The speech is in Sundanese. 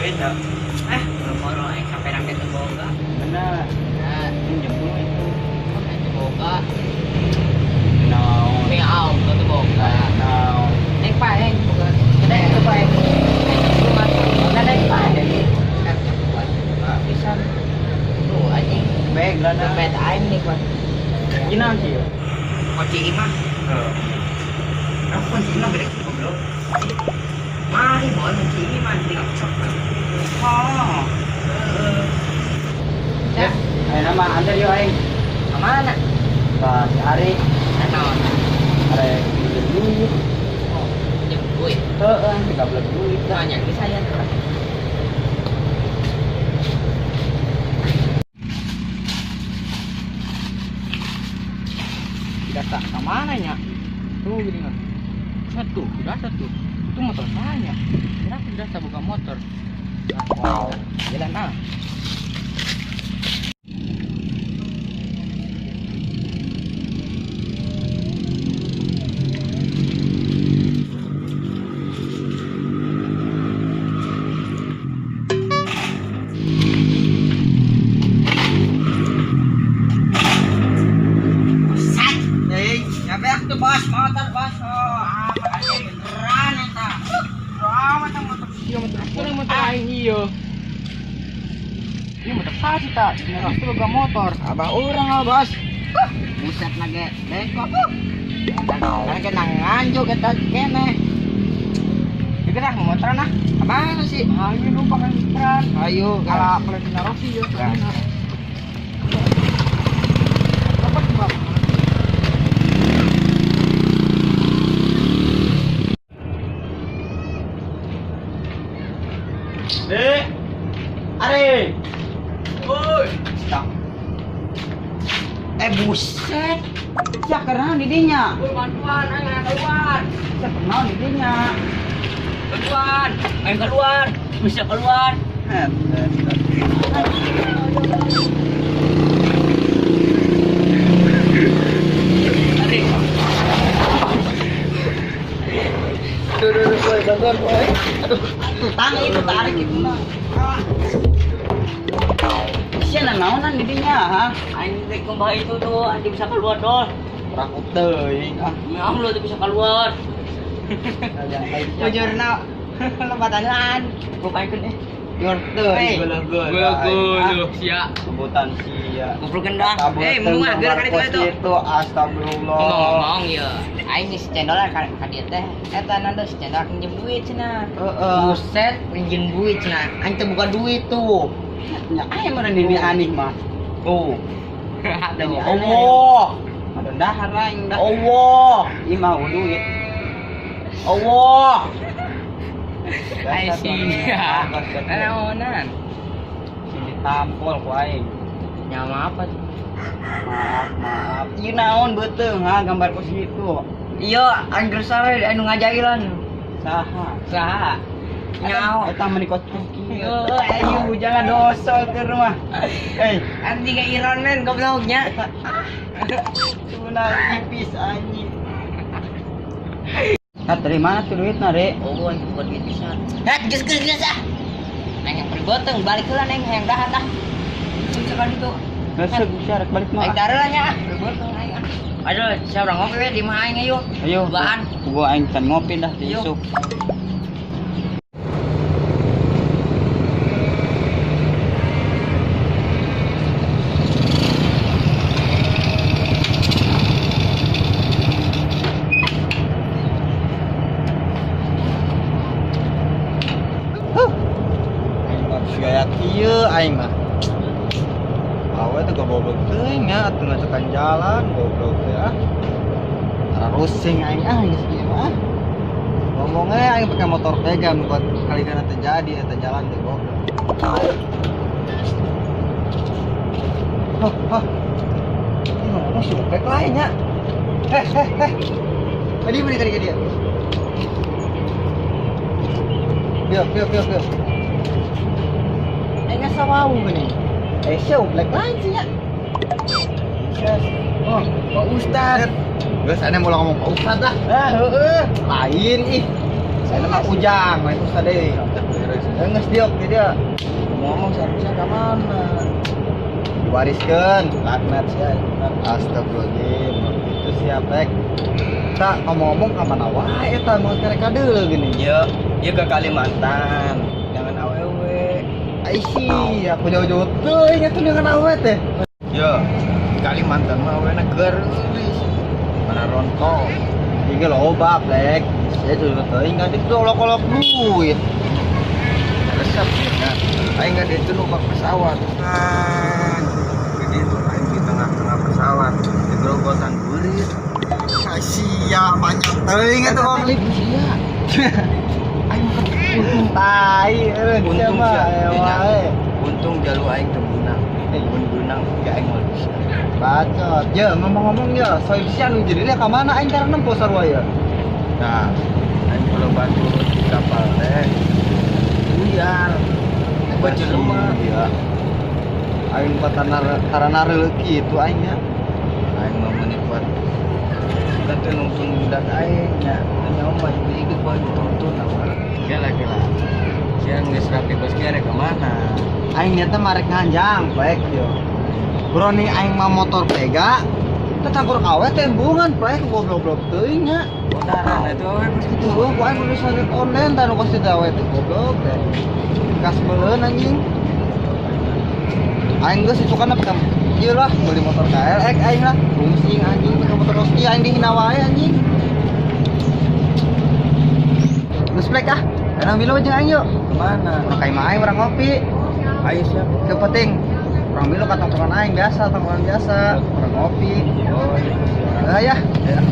Beda. Eh, boro-boro aing sampai teu boga. Benar. Nah, Pinjam duit tuh. aing teu boga. Naon? Miau, teu boga. Naon? Neng paeng boga. Neng teu paeng. Aing cuma neng paeng. Kan buat pisan. Tuh anjing. Baik lah nah. Dompet aing nih kuat. Gimana sih? Kunci imah. Heeh. Aku kunci imah gede goblok. Mari boy kunci imah di Oh. Heeh. Ya, ayo nama antar yuk aing. Kemana? Ka si Ari, Naon? arek pinjam duit. Oh, pinjam duit. Heeh, 13 duit lah. Banyak di saya tuh. Tidak tak kemana nya? Tuh gini mah. Satu, sudah satu. Itu motor saya. Kenapa tidak saya buka motor? Wow. Jalan ah. Sat. Eh, nyampe aku tuh bos, motor bos. Oh, ah, beneran eta. Rawa tang motor sia motor aku motor aing ieu. Ieu motor saha sih tak? Dina itu boga motor. Abah urang ah, bos. Buset nage bengkok. Karena kena nganjuk eta keneh. Geus ah motoran ah. Kemana sih? Ayo lupa kan motoran. Ayo, Kalau Valentino Rossi ya. Apa tuh, Bang? Dek. Are. Woi. Stop. Eh buset. Ya karena di dinya. Woi, bantuan, ayo keluar. Ya kenal di dinya. Bantuan, ayo keluar. Bisa keluar. Ari. Duh, duh, duh, boy, bantuan, boy. Aduh, tuh tangan itu tarik itu mah. Sia naonan di dinya, ha? Aing rek kumaha itu tuh, anjing bisa keluar dol. Rakut teuing ah. Memang lu tuh bisa keluar. Bujurna lompatan. Gua pakeun eh. Jor teuing gula-gula. sia. Sebutan sia. Goblok gendang. Eh, mun mah geura kali itu. Itu astagfirullah. Ngomong-ngomong ya, aing si cendolan ka dieu teh. Eta nanda si cendol pinjem duit cenah. Heeh. Buset, pinjem duit cenah. Aing teu buka duit tuh. Nya aya meureun ini aneh mah. Tuh. Ini Allah. Ada dahar aing dah. Allah. Ieu mah duit. Allah. Ai sia. Naonan. Sini tampol ku aing. Nyawa apa tuh? Maaf, maaf. Ieu naon beuteung ha gambar kos kitu. Iya, angger sare anu ngajailan. Saha? Saha? Nyawa. Eta mah kos kieu. Yo, Ayo jangan dosa ke rumah. Eh, Anjing ka Iron Man gobloknya. Cuna tipis anjing. Nah, dari mana tuh duitna, Dek? Oh, anjing bukan duit pisan. Heh, geus geus geus ah. Neng yang periboteng balik heula neng hayang dahar dah. Sun sekali tuh. Geus bisa rek balik mah. Aing dahar lah nya ah, periboteng aing ah. Aduh, siapa orang ngopi we di imah aing ayo. Ayo, Duaan. Gua aing can ngopi dah di Ayo. isuk. Gaya kieu aing mah. Awe teh goblok teuing nya atuh ngacekan jalan goblok teh ah. Ara rusing aing ah geus kieu mah. ah. Ngomongnya aing pakai motor pegang buat kali kana teh jadi eta jalan teh goblok. Hah, hah. Ini ngomong si Opek lainnya. Eh, eh, eh. Tadi beri tadi ke dia. Biar, biar, biar, biar. Eh, nggak sama gini. Eh, si Oplek lain sih ya. Yes. Oh, Pak Ustad. Geus aneh mau ngomong Pak Ustad lah. Ah, heeh. Lain ih. Saya nama Ujang, lain Ustad deui. Terus Geus diok di dia. Ngomong seharusnya ke mana? Diwariskeun. Laknat sih aing. Astagfirullahaladzim, itu siapa rek? Tak ngomong-ngomong ka mana wae eta mau karek kadeuleu gini. Yo, yo ke Kalimantan. Jangan awewe. Ai sih, aku jauh-jauh teuing atuh dengan awewe teh. Yo, Kalimantan mah awena geulis. Para rontok. Ieu loba, Plek. Saya jauh teuing kan itu olok-olok duit. Resep ya. Aing nggak itu numpak pesawat. Jadi itu aing di tengah-tengah pesawat. Di gerogotan burit. Ai sia, banyak teuing atuh kok. Klip sia. Aing untung Tai, Untung untung sia. wae. Untung jalu aing teu beunang. Mun beunang ya aing moal bisa. Bacot. Ya, ngomong-ngomong ya, soib sia nu jadi ka mana aing tara nempo sarua ya? Nah, aing kalau batu di kapal teh buyar. Buat jelema. Iya. Aing mah tarana reuleuk kitu aing nya. Aing mah menikmat. Kita tuh nonton budak aing nya. Nya mah ikut buat dituntun apa. Gila gila. Siang geus rapi bos kira ke mana? Aing niatna marek nganjang baik yo. Browning aing mah motor pega. Teh campur kawe teh embungan baik goblok-goblok teuing nya. Bodaran itu awe bos Itu ku aing nulis online tah nu pasti teh awe teh goblok teh. Kas beuleun anjing. Aing geus itu kan apa ieu lah beli motor KLX aing lah. Rungsing anjing pakai motor Rosti aing dihina wae anjing. Geus plek ah. Enak milu jeung aing yuk. Kemana? Urang ka imah aing urang ngopi. Ayo siap. Ke penting urang milu ka tongkrongan aing biasa, tongkrongan biasa, urang ngopi. Oh, iya. Ah ya. Ya.